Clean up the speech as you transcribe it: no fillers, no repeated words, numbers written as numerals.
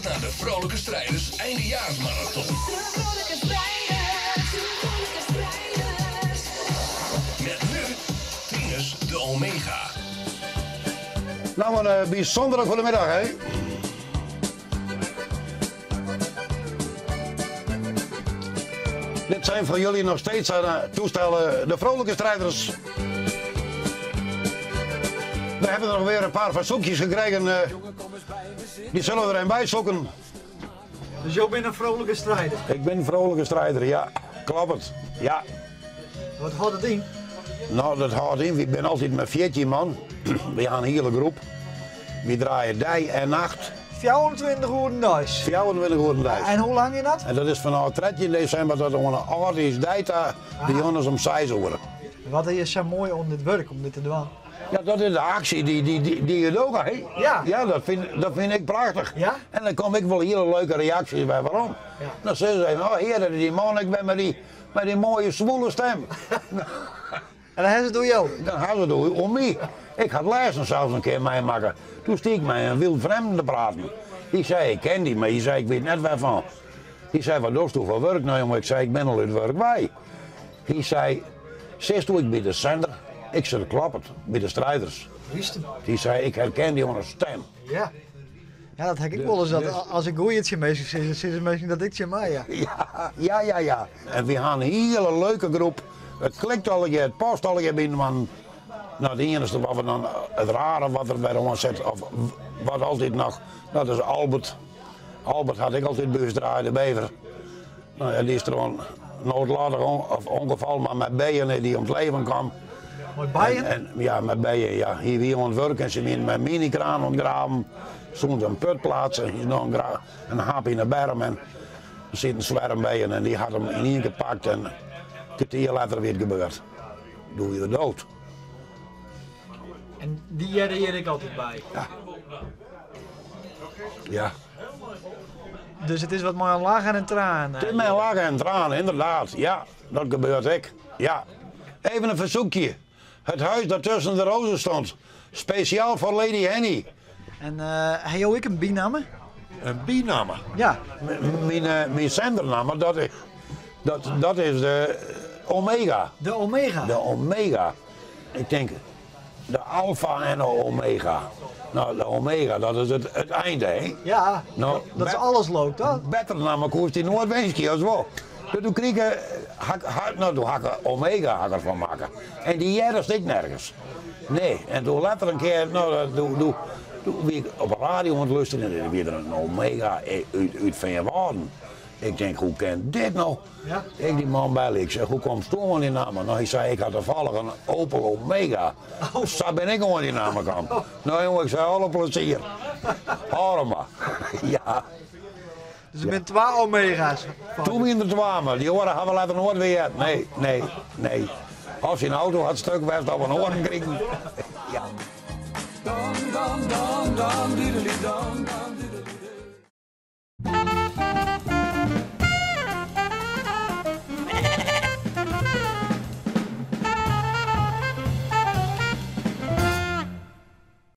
luistert naar de Vrolijke Strijders Eindejaarsmarathon. De vrolijke strijders, de vrolijke strijders. Met nu Tinus de Omega. Nou, een bijzondere goedemiddag, hè? Dit zijn voor jullie nog steeds aan toestellen de Vrolijke Strijders. We hebben er nog weer een paar verzoekjes gekregen. Die zullen we er een bij zoeken. Dus jij bent een vrolijke strijder? Ik ben een vrolijke strijder, ja. Klopt het, ja. Wat houdt het in? Nou, dat houdt in. Ik ben altijd met 14 man. We gaan een hele groep. We draaien dag en nacht. 24 uur deis. 24 uur deis. En hoe lang is dat? En dat is vanaf 13 december tot aan de 18 data, de jongens om 6 uur. Wat is zo mooi om dit werk, om dit te doen? Ja, dat is de actie die je doet, hè? Ja. Ja, dat vind ik prachtig. Ja? En dan kom ik wel hele leuke reacties bij. Waarom? Ja. Dan zeggen ze, oh heer, dat is die man, ik ben met die mooie zwoele stem. En dan hebben ze het door jou? Dan hebben ze het door om mij. Ik had laatst zelfs een keer meemaken. Toen stiek ik met een wild vreemde te praten. Die zei, ik ken die, maar die zei, ik weet net waarvan. Die zei, wat doe je voor werk nou, jongen? Ik zei, ik ben al uit werk bij. Die zei, zit toen ik bij de zender? Ik zei, klopt, bij de strijders. Wist hem. Die zei, ik herken die jongens stem. Ja. Ja, dat heb ik wel eens. Dat als ik goeie het meestal zit, zit het meestal dat ik het mij, ja. Ja, ja, ja, ja. En we hebben een hele leuke groep. Het klikt al een keer, het past al een keer binnen, man. Nou, het enige wat we dan, het rare wat er bij ons zit, of wat altijd nog, dat is Albert. Albert had ik altijd buis draaien, de bever. Nou ja, die is er een noodlatig of ongeval, maar met bijen die om het leven kwam. Met bijen? Ja, met bijen, ja. Hier wie aan het werk en ze zijn met mini-kraan ontgraven. Stond een put plaatsen, hier nog een hap in de berm en er zit een zwerm bijen en die had hem in één keer gepakt en een kwartier later weer het gebeurd. Doe je dood. En die hier ik altijd bij? Ja. Ja. Dus het is wat maar een lach en een traan. Het is mijn lach en traan, inderdaad. Ja, dat gebeurt ik. Ja. Even een verzoekje. Het huis dat tussen de rozen stond. Speciaal voor Lady Henny. En heb je ook een binamme? Een binamme? Ja. Mijn zendernaam, dat is de Omega. De Omega? De Omega. Ik denk de Alpha en de Omega. Nou, de Omega, dat is het einde, hè? Ja, nou, dat is alles loopt, hè? Beter dan mijn koers die Noordwenski als wel. Dus toen kreeg ik, hak, hak, nou, toen had ik Omega had ik ervan maken. En die jaren ik nergens. Nee, en toen later een keer, nou, dat, toen, toen, toen wie ik op de radio aan het luisteren en er weer een Omega uit Veenwouden. Ik denk, hoe kan dit nou? Ja. Ik die man bij, ik zeg, hoe komt toen aan die naam? Nou, hij zei, ik had toevallig een Opel Omega. Oh. Zo ben ik aan die naam gekomen. Oh. Nou jongen, ik zei, alle plezier. Hou hem maar. Ja. Dus er zijn 2 Omega's. Toen waren er 2, maar die oren hebben we later nooit weer. Nee, nee, nee. Als je een auto had stuk was, dat we een oren kregen. Ja. Dan, dan, dan, dan, diedeli, dan, dan.